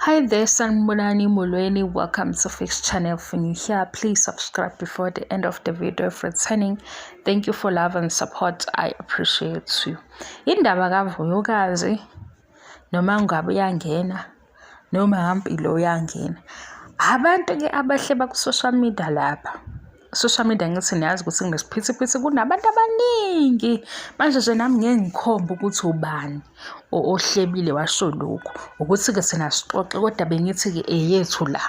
Hi there, Sanibonani Molweni. Welcome to Fix Channel. If you're new here, please subscribe before the end of the video. If returning, thank you for love and support. I appreciate you. Indaba kaVuyokazi noma ngabe uyangena noma ngampilo uyangena. Abantu-ke abahle baku-social media lapha. Social media ngithi niyazi ukuthi kunesiphithiphithi kunabantu abaningi. Manje nje nami ngeke ngikhombe ukuthi ubani ohlebile washo lokhu. Ukuthi-ke thina sixoxe kodwa bengithi-ke eyethu la.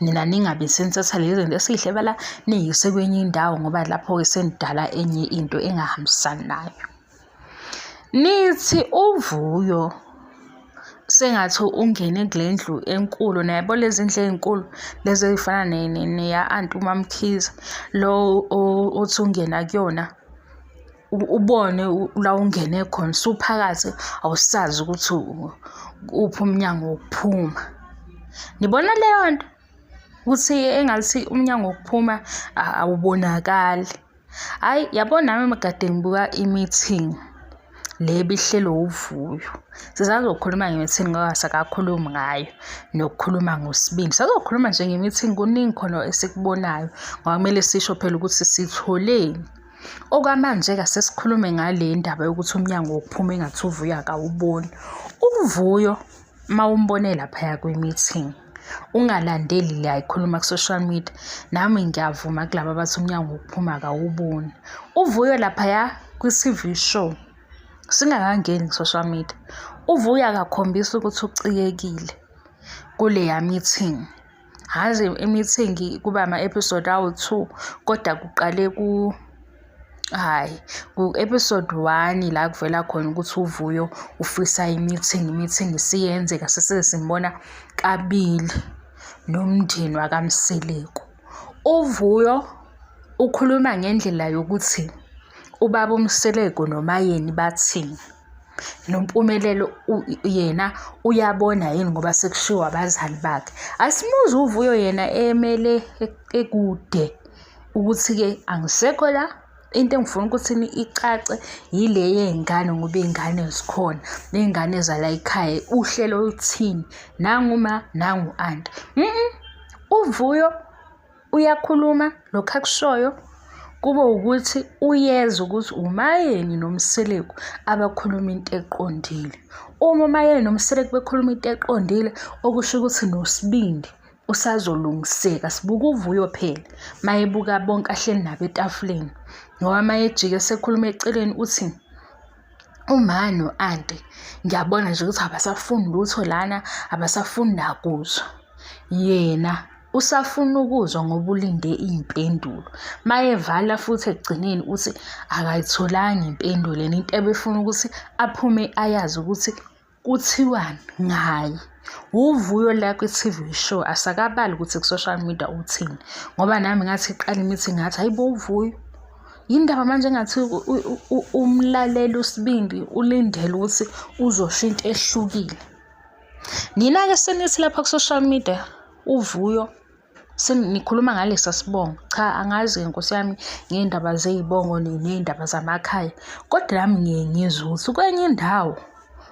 Nina ningabe senithatha lezi zinto esiyihleba la niyise kwenye indawo ngoba lapho-ke senidala enye into engahambisani nayo. Nithi uVuyo sengathi ungene kule ndlu enkulu nayabo lezi ndlu ey'nkulu lezi ey'fana neya-anti uMaMkhize lo othi ungena kuyona ubone la ungene khona usuphakathi awusazi ukuthi uphi umnyango wokuphuma. Nibona leyo nto ukuthi engathi umnyango wokuphuma awubonakali. Hhayi yabo nami kade ngibuka i-meeting le ebihlelwe uVuyo. Sisazokhuluma nge-meeting ngoba sakakhulumi ngayo nokukhuluma ngoSibindi. Sisazokhuluma nje nge-meeting kuningi khona esikubonayo ngoba kumele sisho phela ukuthi sitholeni. Okwamanje-ke asesikhulume ngale ndaba yokuthi umnyango wokuphuma engathi uVuyo akawuboni. UVuyo uma umbone laphaya kwi-meeting ungalandeli le ayikhuluma ku-social media, nami ngiyavuma kulaba abathi umnyango wokuphuma akawuboni. UVuyo laphaya kwi-T_V show singakangeni ku-social media, uVuyo akakhombisi ukuthi ucikekile kuleya meeting. Hhayi i-meeting kuba ama-episode awu-two kodwa kuqale ku hhayi ku-episode one la kuvela khona ukuthi uVuyo ufisa i-meeting, i-meeting isiyenzeka sesize simbona kabili nomndeni wakaMseleku. UVuyo ukhuluma ngendlela yokuthi ubaba uMseleku noMaYeni bathini. Nompumelelo yena uyabona yini ngoba sekushiwo abazali bakhe. Asimuzwe uVuyo yena emele ekude ukuthi-ke angisekho la into engifuna ukuthi icace yile yey'ngane ngoba iy'ngane zikhona ney'ngane zalayikhaya uhlelo oluthini nangu ma nangu anti. UVuyo Uyakhuluma lokhu akushoyo kube ukuthi uyezwa ukuthi uMaYeni noMseleku abakhuluma into eqondile. Uma uMaYeni noMseleku bekhuluma into eqondile okusho ukuthi noSibindi usazolungiseka. Sibuka uVuyo phela mayebuka bonke ahleli nabo etafuleni ngoba mayejika esekhuluma eceleni uthi uma no-anti ngiyabona nje ukuthi abasafuni lutho lana, abasafuni nakuzwa. Yena usafuna ukuzwa ngoba ulinde iy'mpendulo. Mayevala futhi ekugcineni uthi akayitholanga impendulo and into ebefuna ukuthi aphume ayazi ukuthi kuthiwani ngaye. Wuvuyo la kwi-T_V show asakabali ukuthi ku-social media uthini ngoba nami ngathi iqala imithi ngathi hayi bo uVuyo yini ndaba manje engathi umlaleli uSibindi ulindele ukuthi uzosho into ehlukile. Nina-ke senithi lapha ku-social media uVuyo nikhuluma ngalesa sibongo. Cha, angazi-ke nkosi yami ngey'ndaba zey'bongo ney'ndaba zamakhaya, kodwa nami ngiye ngizwe ukuthi kwenye indawo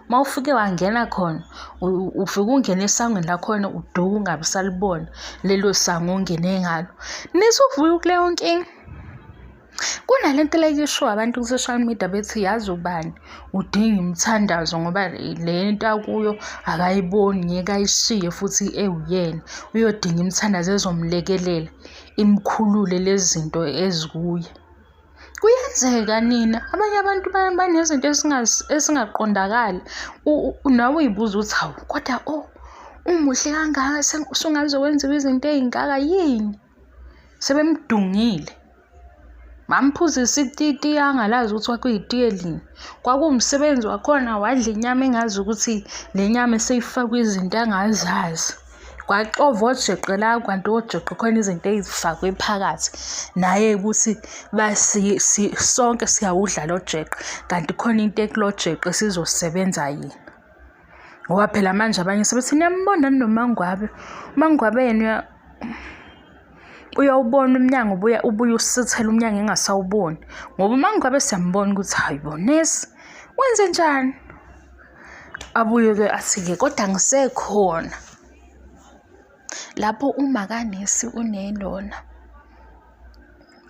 uma ufike wangena khona ufike ungene esangweni lakhona uduke ungabe usalibona lelo sango ongene ngalo. Nithi uVuyo ukuleyo nkinga? Kunale nto le eshiwo abantu ku-social media bethi yazi ubani udinga imithandazo ngoba le nto akuyo akayiboni ngeke ayishiye futhi ewuyena. Uyodinga imithandazo ezomlekelela imkhulule lezi zinto ezikuye. Kuyenzeka nina abanye abantu banezinto ezingaqondakali nawe uy'buza ukuthi hawu kodwa oh umuhle kangaka usungaze wenziwe izinto ey'ngaka yini? Sebemdungile. Bamphuzisa itiye angalazi ukuthi kwakuyitiye lini. Kwakuwumsebenzi wakhona wadla inyama engazi ukuthi le nyama eseyifakwe izinto angazazi. Kwaxovwa ojeqe la kanti ojeqe khona izinto ey'fakwe phakathi. Naye ukuthi sonke siyawudla lo jeqe kanti khona into ekulo jeqe esizosebenza yena. Ngoba phela manje abanye sebethi niyambona noMangwabe, uMangwabe yena uyawubona umnyango ubuya ubuye usithele umnyango engasawuboni ngoba uMangwabe siyambona ukuthi hayi bo nesi wenze njani. Abuye-ke athi-ke kodwa ngisekhona. Lapho umakanesi unelona,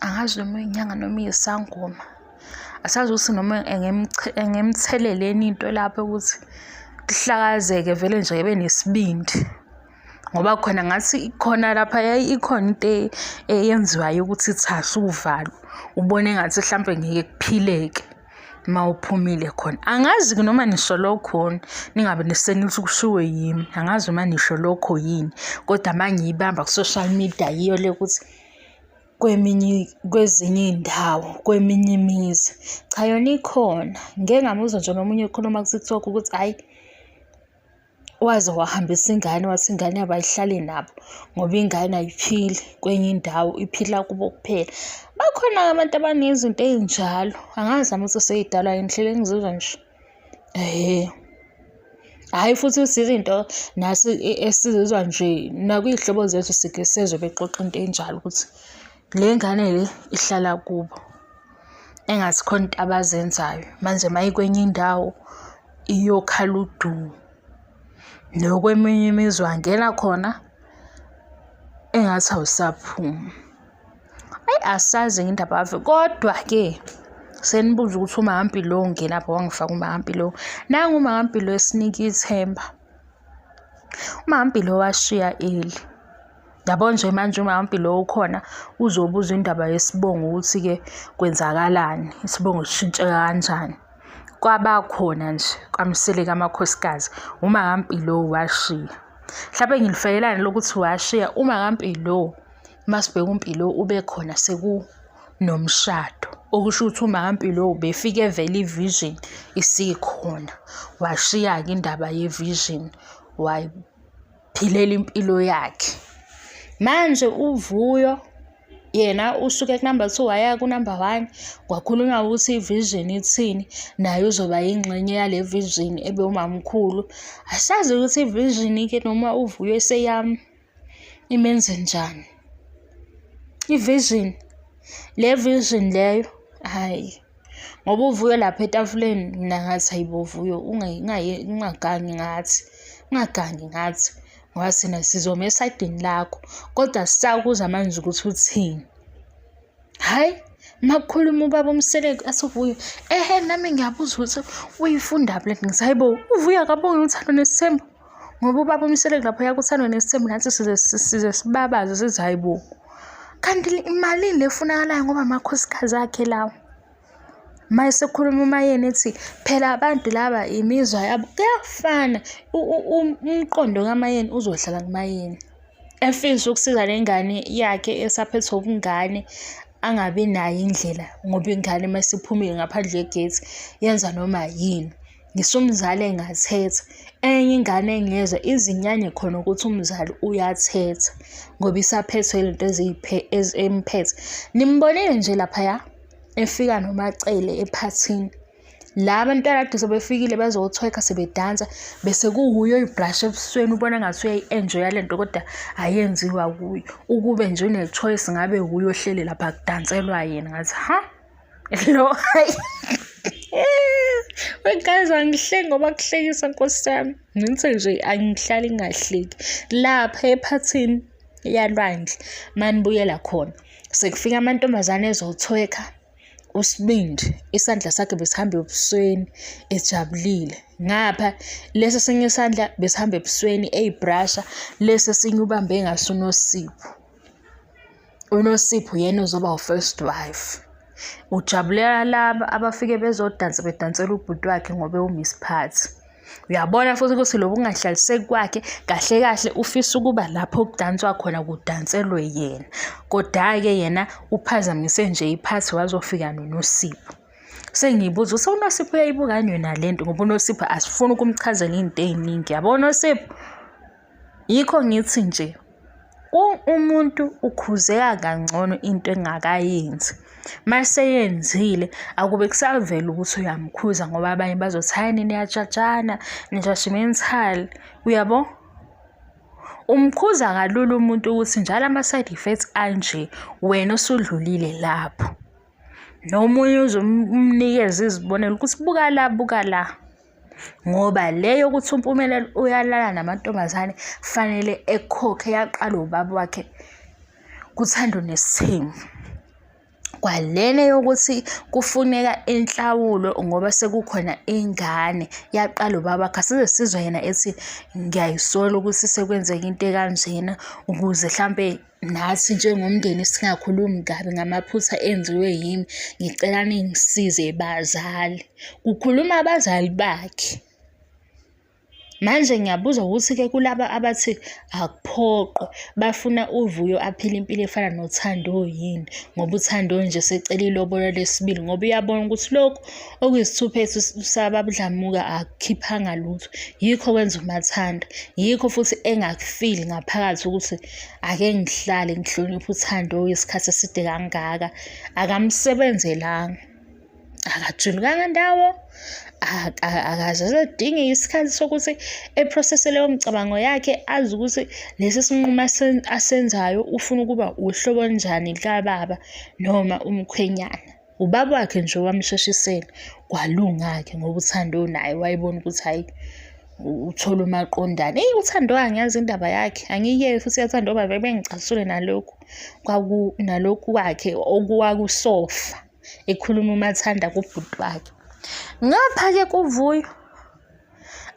angazi noma uyinyanga noma uyisangoma. Asazi ukuthi noma engemthelela yini into lapho ukuthi kuhlakazeke vele nje ebe nesibindi. Ngoba khona ngathi khona laphaya ikhona into eyenziwayo ukuthi thasi uvalo, ubone engathi hlampe ngeke kuphileke uma uphumile khona. Angazi-ke noma nisho lokho yini, ningabe senithi kushiwo yimi, angazi noma nisho lokho yini, kodwa uma ngiyibamba ku-social media yiyo le ukuthi kweminye kwezinye iy'ndawo, kweminye imizi. Cha yona ikhona, ngike ngamuzwa nje nomunye ekhuluma ku-TikTok ukuthi hhayi Waze wahambisa ingane wathi ingane yabo ayihlale nabo ngoba ingane ayiphili kwenye indawo iphila kubo kuphela. Bakhona-ke abantu abanezinto ey'njalo, angazi nami ukuthi sey'dalwa yini ngihlele ngizizwa nje. Ehhe. Hhayi futhi izinto nasi esizizwa nje nakwiy'hlobo zethu sike sezwe bexoxa into enjalo ukuthi le ngane le ihlala kubo engathi khona into abazenzayo manje uma ikwenye indawo iyokhala udu. Nokweminye imizi wangena khona engathi awusaphumi. Ayi asazi indaba ave kodwa-ke senibuza ukuthi uMampilo ungenaphi wangifaka uMampilo. Nangu uMampilo esinika ithemba. UMampilo washiya eli. Yabo nje manje uMampilo ukhona uzobuza indaba yesibongo ukuthi-ke kwenzakalani, isibongo sishintsheka kanjani. Kwaba khona nje kwaMseleku amakhosikazi, uMakaMpilo washiya. Mhlampe ngilifakelani lokuthi washiya, uMakaMpilo masibheka uMpilo ube khona sekunomshado. Okusho ukuthi uMakaMpilo ubefike vele i-vision isikhona. Washiya-ke indaba ye-vision wayiphilela impilo yakhe. Manje uVuyo yena usuke kunumber 2 waya kunumber 1 kwakhulunywa ukuthi i-vision ithini naye uzoba yingxenye yale vision ebe umamkhulu asazi ukuthi i-vision-ke noma uvuyo eseyami imenze njani i-vision le vision leyo hhayi ngoba uvuyo lapha etafuleni mina ngathi hayibo Vuyo ungagangi ngathi ungagangi ngathi ngoba thina sizoma esayidini lakho kodwa sisakuzwa manje ukuthi uthini. Hhayi uma kukhuluma ubaba uMseleku athi uVuyo, ehhe nami ngiyabuza ukuthi uyifundaphi le nto. Ngithi hhayi bo, uVuyo akaboni uthando nesithembu ngoba ubaba uMseleku laphaya kuthando nesithembu nathi size size sibabaze sithi hhayi bo. Kanti imalini le efunakalayo ngoba amakhosikazi akhe lawa. Uma esekhuluma uMaYeni ethi phela abantu laba imizwa yabo kuyafana umqondo kaMaYeni uzohlala kuMaYeni. Efisa ukusiza le ngane yakhe esaphethwe ubungane angabi nayo indlela ngoba ingane uma isiphumile ngaphandle kwegethi yenza noma yini. Ngisho umzali engathetha, enye ingane engezwa izinyanye khona ukuthi umzali uyathetha ngoba isaphethwe yilento emphethe. Nimbonile nje laphaya efika noMaCele ephathini. La abantwana kade sebefikile bezothwekha sebedansa bese kuwuye oyibrasha ebusweni ubona ngathi uyayi-enjoya le nto kodwa ayenziwa kuye. Ukube nje une-choice ngabe wuye ohleli lapha kudanselwa yena ngathi ha lo hayi. Guys angihleki ngoba kuhlekisa nkosi yami. Ngithi nje angihlali ngingahleki. Lapha ephathini yalwandle manibuyela khona sekufika amantombazane ezothwekha uSibindi isandla sakhe besihamba ebusweni ejabulile. Ngapha lesi esinye isandla besihamba ebusweni eyibrasha, lesi esinye ubambe ngaso uNosipho. UNosipho uyena ozoba u-first wife. Ujabulela laba abafike bezodansa bedansela ubhuti wakhe ngoba ewuMiss Phathi. Uyabona futhi ukuthi lobu kungahlaliseki kwakhe kahle kahle ufisa ukuba lapho kudanswa khona kudanselwe yena. Koda-ke yena uphazamise nje iphathi wazofika noNosipho. Sengiyibuza ukuthi uNosipho uyayibuka yini yona le nto ngoba uNosipho asifuni ukumchazela iy'nto ey'ningi yabo Nosipho? Yikho ngithi nje umuntu ukhuzeka kangcono into engakayenzi. Maseyenzile akube kusavela ukuthi uyamkhuza ngoba abanye bazothi hhayi nina niyajajana, ni-judgemental, uyabo? Umkhuza kalula umuntu ukuthi njalo ama-side effects anje wena osudlulile lapho. Nomunye uze umnikeze izibonelo ukuthi buka la, buka la. Ngoba le yokuthi uMpumelelo uyalala namantombazane fanele ekhokhe yaqala ubaba wakhe kuThando Nesithembu. Kwalena yokuthi kufuneka inhlawulo ngoba sekukhona ingane yaqala ubaba wakhe asize sizwe yena ethi ngiyayisola ukuthi sekwenzeka into ekanjena ukuze hlampe nathi njengomndeni singakhulumi kabi ngamaphutha enziwe yimi, ngicela ningisize bazali. Kukhuluma abazali bakhe. Manje ngiyabuza ukuthi-ke kulaba abathi akuphoqwa bafuna uVuyo aphile impilo efana noThando yini? Ngoba uThando nje usecela ilobolo lesibili ngoba uyabona ukuthi lokhu okuyisithuphethu sababDlamuka akukhiphanga lutho. Yikho kwenza uMathanda, yikho futhi engakufili ngaphakathi ukuthi ake ngihlale ngihloniphe uThando isikhathi eside kangaka, akamsebenzelanga. Akajulukanga ndawo, akaze asedinge isikhathi sokuthi e-process-e leyo micabango yakhe azi ukuthi lesi sinqumo asenzayo ufuna ukuba uhlobo olunjani likababa noma umkhwenyana. Ubaba wakhe nje owamsheshisela kwalunga-ke ngoba uThando naye wayebona ukuthi hhayi uthole umaqondana. Eyi uThando angiyazi indaba yakhe, angiyiyeki futhi uyathanda ngoba vele bengicasule nalokhu nalokhu kwakhe okwakusofa. Ekhuluma uMathanda kubhuti wakhe. Ngapha-ke kuVuyo,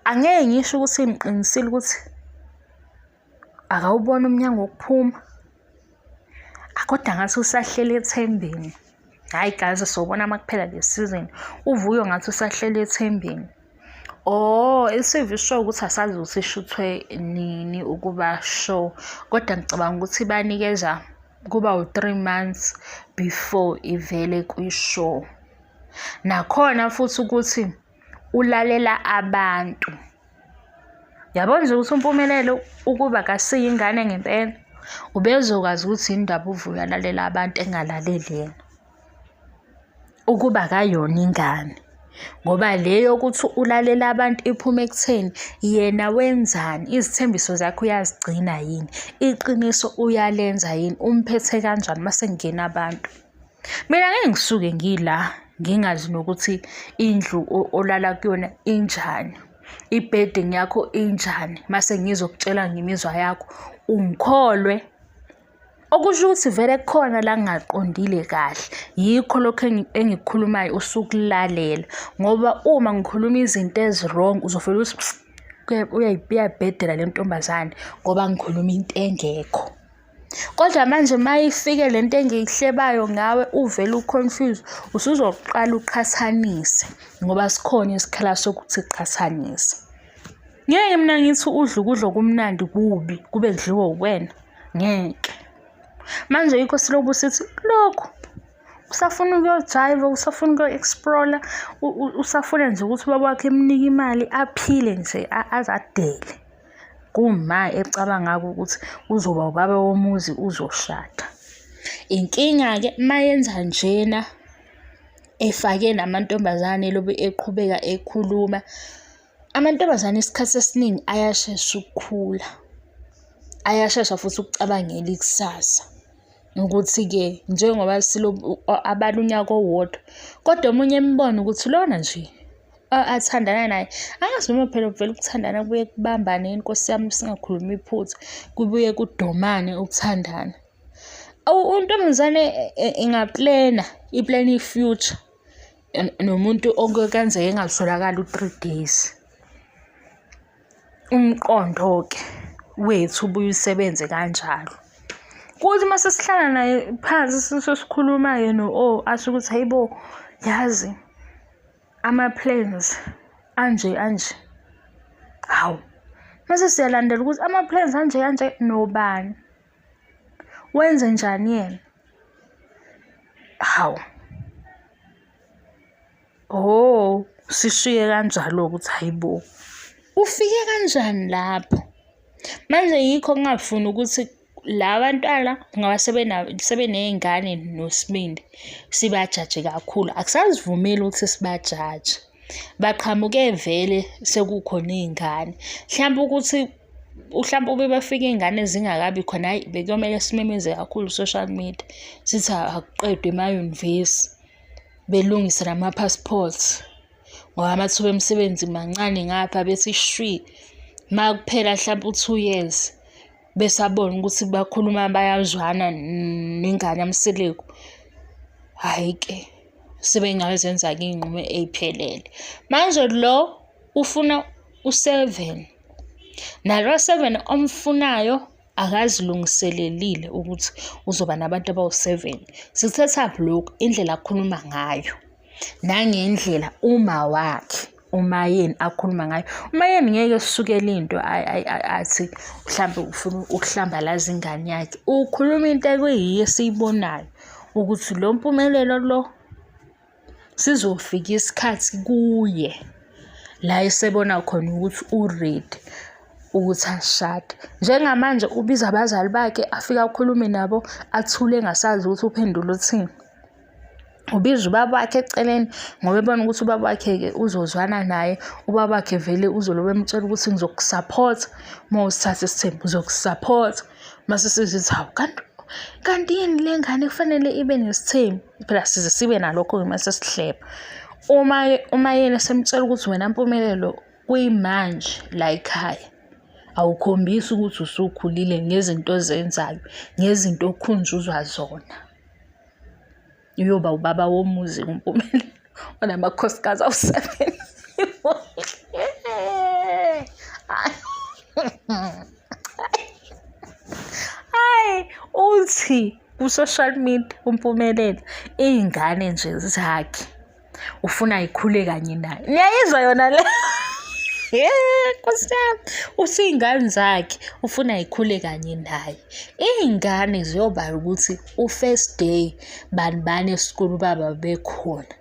angeke ngisho ukuthi ngiqinisile ukuthi akawuboni umnyango wokuphuma. Kodwa ngathi usahleli ethembeni. Hhayi guys, sobona uma kuphela le season. UVuyo ngathi usahleli ethembeni. Oh, i-CV sure ukuthi asazi ukuthi ishuthwe nini ukuba sure, kodwa ngicabanga ukuthi banikeza kuba u-three months before ivele kwi-show. Nakhona futhi ukuthi ulalela abantu. Yabo nje ukuthi uMpumelelo ukuba akasiyo ingane ngempela, ubezokwazi ukuthi yini ndaba uVuyo alalela abantu engalaleli yena. Ukuba akayona ingane ngoba le yokuthi ulalela abantu iphuma ekutheni yena wenzani, izithembiso zakhe uyazigcina yini, iqiniso uyalenza yini, umphethe kanjani uma sekungena abantu. Mina ngeke ngisuke ngila ngingazi nokuthi indlu olala kuyona injani, i-bedding yakho injani, mase ngizokutshela ngemizwa yakho ungikholwe. Okusho ukuthi vele kukhona la ngingaqondile kahle. Yikho lokhu engikukhulumayo usukulalela ngoba uma ngikhuluma izinto ezi-wrong uzovele uthi uyayibhedela le ntombazane ngoba ngikhuluma into engekho. Kodwa manje uma ifike le nto engiyihlebayo ngawe uvele u-confuse, usuzoqala uqhathanise ngoba sikhona isikhala sokuthi qhathanise. Ngeke mina ngithi udla ukudla okumnandi kubi kube kudliwa uwena. Ngeke. Manje yikho silobu sithi lokhu usafuna ukuyojayiva, usafuna ukuyo-explore, usafuna nje ukuthi ubaba wakhe emnike imali aphile nje aze adele. Kuma ecabanga-ke ukuthi uzoba ubaba womuzi uzoshada. Inkinga-ke uma yenza njena efake namantombazane elobe eqhubeka ekhuluma. Amantombazane isikhathi esiningi ayashesha ukukhula, ayashesha futhi ukucabangela ikusasa. Ukuthi-ke njengoba abala unyaka owodwa, kodwa omunye embone ukuthi lona nje athandana naye, angazi noma phela vele ukuthandana kubuye kubambane yini Nkosi yami singakhulumi iphutha, kubuye kudomane ukuthandana. Untombazane ingaplena, iplene i-future. Nomuntu okuyenzeka engatholakali u-three days. Umqondo-ke wethu ubuye usebenze kanjalo. Kuthi uma sesihlala naye phansi sesikhuluma-ke no-O asho ukuthi hhayi bo, yazi ama-plans anje anje. Hawu, mase siyalandela ukuthi ama-plans anje kanje nobani? Wenzenjani yena? Hawu. Oh, sishiye kanjalo ukuthi hayi bo. Ufike kanjani lapho? Manje yikho ngingafuni ukuthi la bantwana ngoba sebeney'ngane noSibindi sibajaje kakhulu. Akusazivumeli ukuthi sibajaje. Baqhamuke vele sekukhona iy'ngane. Mhlampe ukuthi mhlampe ube bafike iy'ngane zingakabi khona hhayi bekuyomele simemeze kakhulu ku-social media sithi akuqedwe emayunivesi belungise nama-passports. Ngoba amathuba emisebenzi mancane ngapha bethi shwi, uma kuphela hlampe u-two years besabona ukuthi bakhuluma bayazwana nengane yaMseleku. Hhayi-ke, sebengazenza-ke iy'nqumo ey'phelele. Manje lo ufuna u-seven, nalo seven omfunayo akazilungiselelile ukuthi uzoba nabantu abawu-seven. Sithathaphi lokhu? Indlela akhuluma ngayo nangendlela uma wakhe uMayeni akhuluma ngayo. UMayeni ngeke esukele into athi mhlampe ufuna ukuhlambalaza ingane yakhe. Ukhuluma into ekuyiyo esiyibonayo ukuthi lo Mpumelelo lo sizofika isikhathi kuye la esebona khona ukuthi u-ready ukuthi ashade. Njengamanje ubiza abazali bakhe afike akhulume nabo athule engasazi ukuthi uphendula uthini. Ubiza ubaba wakhe eceleni ngoba ebona ukuthi ubaba wakhe-ke uzozwana naye. Ubaba wakhe vele uzolobe emtshela ukuthi ngizokusaphotha uma usithatha isithembu ngizokusaphotha. Mase sizithi hawu kanti kanti yini le ngane kufanele ibe nesithembu? Phela size sibe nalokho-ke uma sesihleba. Uma uma yena esemtshela ukuthi wena Mpumelelo kuyimanje la ekhaya awukhombisi ukuthi usukhulile ngezinto ozenzayo, ngezinto okhunjuzwa zona. Uyoba ubaba womuzi uMpumelelo onamakhosikazi awu-seven. Hhayi, uthi ku-social media uMpumelelo iy'ngane nje zakhe ufuna yikhule kanye naye. Niyayizwa yona le? Nkosi yami, uthi iy'ngane zakhe ufuna yikhule kanye naye. Iy'ngane ziyoba ukuthi u-first day bani bani esikole ubaba bekhona.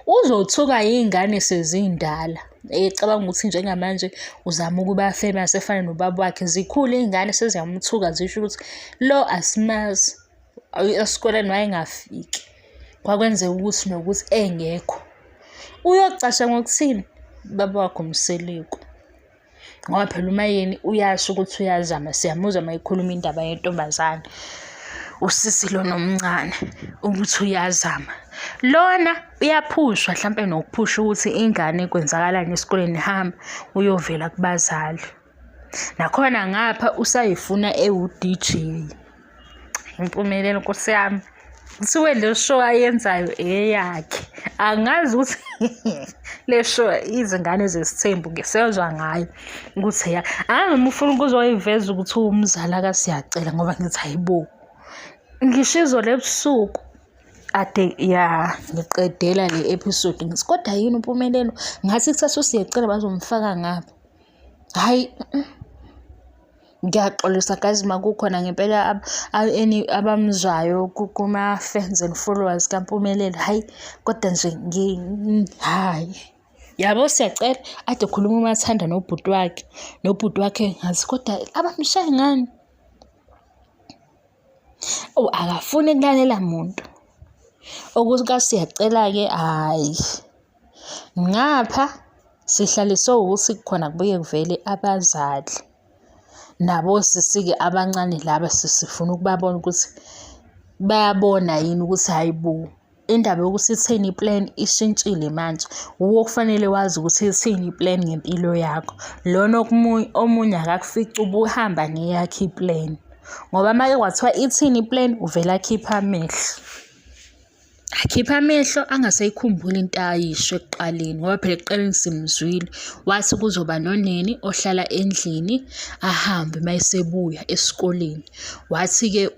Uzothuka iy'ngane sezindala ecabanga ukuthi njengamanje uzama ukuba famous efana nobaba wakhe. Zikhule iy'ngane seziyamthuka zisho ukuthi lo asimazi esikoleni wayengafiki. Kwakwenzeka ukuthi nokuthi engekho. Uyocasha ngokuthini? Ubaba wakhe uMseleku. Ngoba phela uMayeni uyasho ukuthi uyazama, siyamuzwa uma ekhuluma indaba yentombazane, usisi lona omncane ukuthi uyazama. Lona uyaphushwa hlampe nokuphusha ukuthi ingane kwenzakalani esikoleni hamba uyovela kubazali. Nakhona ngapha usayifuna ewu-D_J. Impumelelo Nkosi yami. Kuthiwe le show ayenzayo eyakhe. Angazi ukuthi le show izingane zesithembu ngisezwa ngayo ukuthi eyakhe. Angazi noma ufuna ukuzoyiveza ukuthi uwumzala kaSiyacela ngoba ngithi hayibo. Ngisho izolo ebusuku ade ya ngiqedela le episode ngithi kodwa yini uMpumelelo ngathi kusasa uSiyacela bazomfaka ngapha. Hhayi. Ngiyaxolisa guys uma kukhona ngempela abamzwayo kuma-fans and followers kaMpumelelo, hhayi kodwa nje hhayi. Yabo siyacela ade khuluma uMathanda nobhuti wakhe, nobhuti wakhe ngazi kodwa abamshayi ngani? Oh, akafuni kulalela muntu. Okuka-Siyacela-ke hhayi. Ngapha sihlaliswe ukuthi khona kubuye kuvele abazali nabo osisi-ke abancane laba sifuna ukubabona ukuthi bayabona yini ukuthi hhayi bo, indaba yokuthi ithini i-plan ishintshile manje. Wuwe okufanele wazi ukuthi ithini i-plan ngempilo yakho. Lona omunye akakufici ubuhamba ngeyakhe i-plan. Ngoba uma-ke kwathiwa ithini i-plan, uvele akhiphe amehlo. Akhiphe amehlo angasayikhumbuli into ayisho ekuqaleni ngoba phela ekuqaleni simzwile wathi kuzoba noneni ohlala endlini ahambe uma esebuya esikoleni. Wathi-ke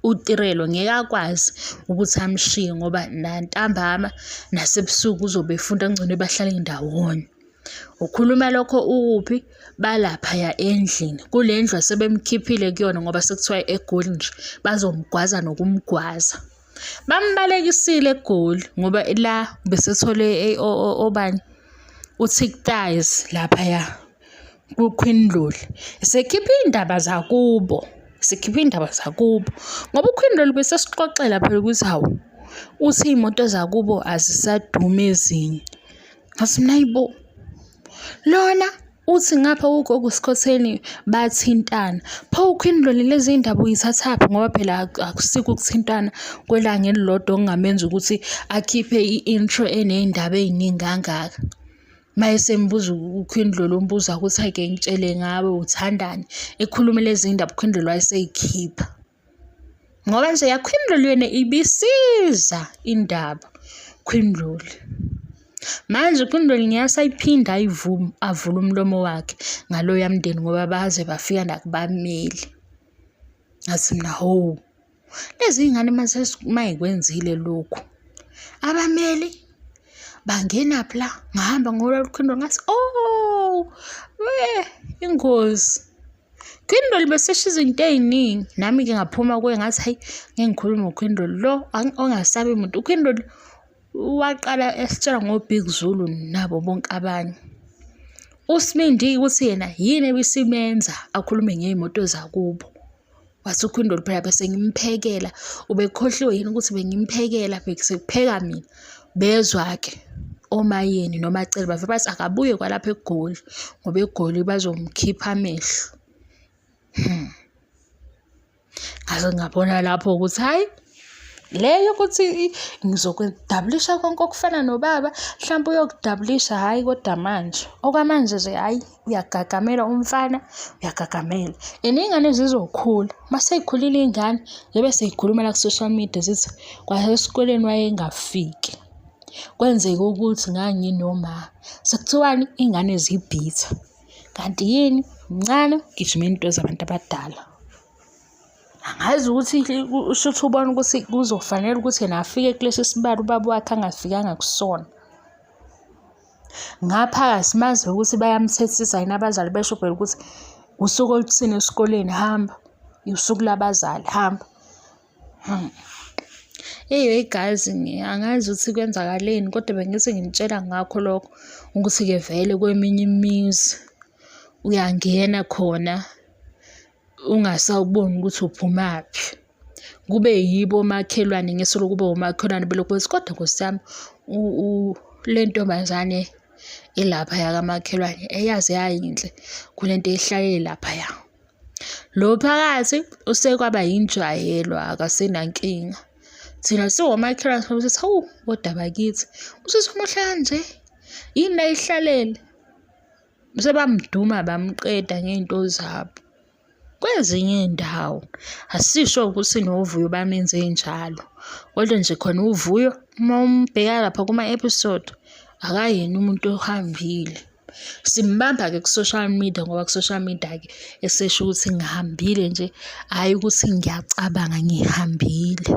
uTirelo ngeke akwazi ukuthi amshiye ngoba nantambama nasebusuku uzobe efunda kungcono bahlale ndawonye. Ukhuluma lokho ukuphi? Balaphaya endlini, kule ndlu asebemkhiphile kuyona ngoba sekuthiwa eGoli nje bazomgwaza nokumgwaza. Bambalekisile eGoli ngoba la besethole obani u-Tick Ties laphaya ku-Queen Loli. Esekhipha iy'ndaba zakubo, esekhipha iy'ndaba zakubo ngoba u-Queen Loli besesixoxela phela ukuthi hawu, uthi iy'moto zakubo azisadumi ezinye. Ngathi mina hayi bo, lona. Uthi ngapha ugogo uSkhotheni bathintana. Pho uQueen Loli lezi ndaba uyithathaphi ngoba phela akusikho ukuthintana kwelanga elilodwa okungamenza ukuthi akhiphe i-intro eney'ndaba ey'ningi kangaka. Uma esembuza uQueen Loli umbuza ukuthi ake ngitshele ngawe uthandani, ekhulume lezi ndaba uQueen Loli wayeseyikhipha. Ngoba nje yaQueen Loli yona ibisiza indaba Queen Loli. Manje uQueen Loli ngeke asayiphinda ayivume avule umlomo wakhe ngaloya mndeni ngoba baze bafika nakubameli. Ngathi mina hawu lezi iy'ngane mayikwenzile lokhu abameli bangenaphi la ngahamba ngolwa Queen Loli ngathi oh ingozi. Queen Loli besesho izinto ey'ningi nami-ke ngaphuma kuye ngathi hayi ngeke ngikhulume ngoQueen Loli lo ongasabi muntu. UQueen Loli waqala esitshela ngoBig Zulu nabo bonke abanye. USibindi ukuthi yena yini ebisimenza akhulume ngey'moto zakubo. Wathi uQueen Loli phela bese ngimphekela, ubekhohliwe yini ukuthi bengimphekela sekupheka mina. Bezwa-ke oMaYeni noMaCele bavele bathi akabuye kwalapha eGoli ngoba eGoli bazomkhipha amehlo. Ngase ngabona lapho ukuthi hhayi le yokuthi ngizokudabulisha konke okufana nobaba mhlawumpe uyokudabulisha hhayi kodwa manje okwamanje nje hhayi uyagagamela umfana uyagagamela and iy'ngane zizokhula uma sey'khulile iy'ngane zibe sey'khuluma la ku-social media zithi kwasesikoleni wayengafiki. Kwenzeka ukuthi nganginoma sekuthiwani iy'ngane zibhitha kanti yini mncane ugijima into zabantu abadala. Angazi ukuthi shuthi ubona ukuthi kuzofanele ukuthi yena afike kulesi sibalo ubaba wakhe angafikanga kusona. Ngapha asimazi ukuthi bayamthethisa yini abazali besho phela ukuthi usuku oluthini esikoleni hamba, usuku labazali hamba. Eyi guys angazi ukuthi kwenzakaleni kodwa bengithi nginitshela ngakho lokho ukuthi-ke vele kweminye imizi uyangena khona ungasawuboni ukuthi uphumaphi. Kube yibo omakhelwane ngeso lokuba omakhelwane belokhu bethi kodwa nkosi yami le ntombazane ilaphaya kamakhelwane eyaze yayinhle kunento ehlalele laphaya. Lo phakathi usekwaba yinjwayelo akasenankinga. Thina siwomakhelwane sithi hawu kodwa bakithi usisi omuhle kanje yini la ihlalele. Sebamduma bamqeda ngey'nto zabo. Kwezinye iy'ndawo asisho ukuthi noVuyo bamenze njalo, kodwa nje khona uVuyo uma umbheka lapha kuma-episode akayena umuntu ohambile. Simbamba-ke ku-social media ngoba ku-social media-ke esesho ukuthi ngihambile nje, hhayi ukuthi ngiyacabanga ngihambile.